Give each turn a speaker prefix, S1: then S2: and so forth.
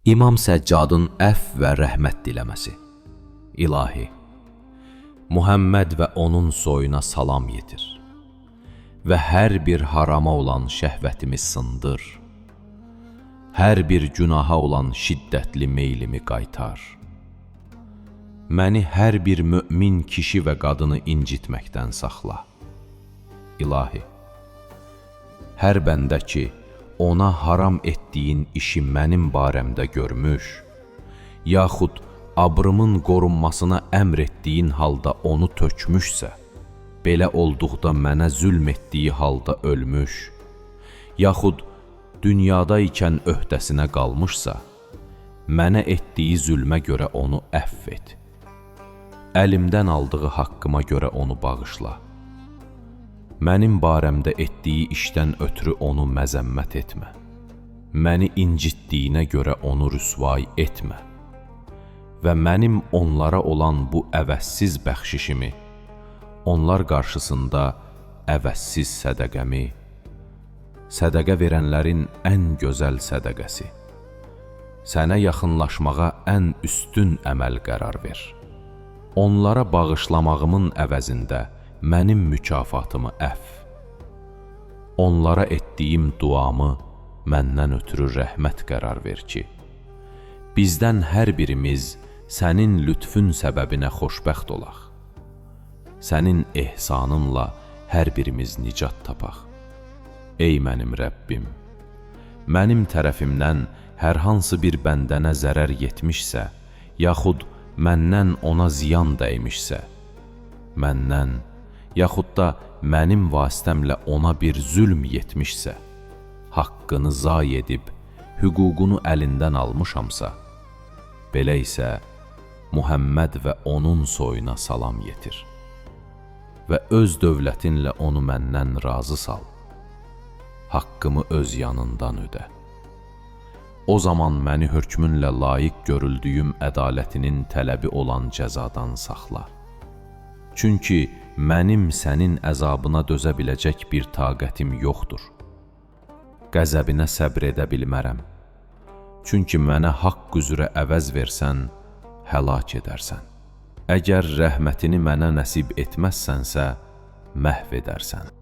S1: İmam Səccadın əfv və rəhmət diləməsi. İlahi, Muhammed və onun soyuna salam yetir və hər bir harama olan şəhvətimi sındır. Hər bir günaha olan şiddətli meylimi qaytar. Məni hər bir mömin kişi və qadını incitməkdən saxla. İlahi, hər bəndə ki, ona haram etdiyin işi mənim barəmdə görmüş, yaxud abrımın qorunmasına əmr etdiyin halda onu tökmüşsə, belə olduqda mənə zülm etdiyi halda ölmüş, yaxud dünyada ikən öhdəsinə qalmışsa, mənə etdiyi zülmə görə onu əfv et. Əlimdən aldığı haqqıma görə onu bağışla. Mənim barəmdə etdiyi işdən ötürü onu məzəmmət etmə. Məni incitdiyinə görə onu rüsvay etmə. Və mənim onlara olan bu əvəzsiz bəxşişimi, onlar qarşısında əvəzsiz sədəqəmi, sədəqə verənlərin ən gözəl sədəqəsi, sənə yaxınlaşmağa ən üstün əməl qərar ver. Onlara bağışlamağımın əvəzində mənim mükafatımı əfv. Onlara etdiyim duamı məndən ötürü rəhmət qərar ver ki, bizdən hər birimiz sənin lütfün səbəbinə xoşbəxt olaq. Sənin ehsanınla hər birimiz nicat tapaq. Ey mənim Rəbbim, mənim tərəfimdən hər hansı bir bəndənə zərər yetmişsə, yaxud məndən ona ziyan dəymişsə, məndən, yaxud da mənim vasitəmlə ona bir zülm yetmişsə, haqqını zay edib, hüququnu əlindən almışamsa, belə isə Muhammed və onun soyuna salam yetir və öz dövlətinlə onu məndən razı sal. Haqqımı öz yanından ödə. O zaman məni hökmünlə layiq görüldüyüm ədalətinin tələbi olan cəzadan saxla. Çünki mənim sənin əzabına dözə biləcək bir taqətim yoxdur. Qəzəbinə səbr edə bilmərəm. Çünki mənə haqq üzrə əvəz versən, həlak edərsən. Əgər rəhmətini mənə nəsib etməzsənsə, məhv edərsən.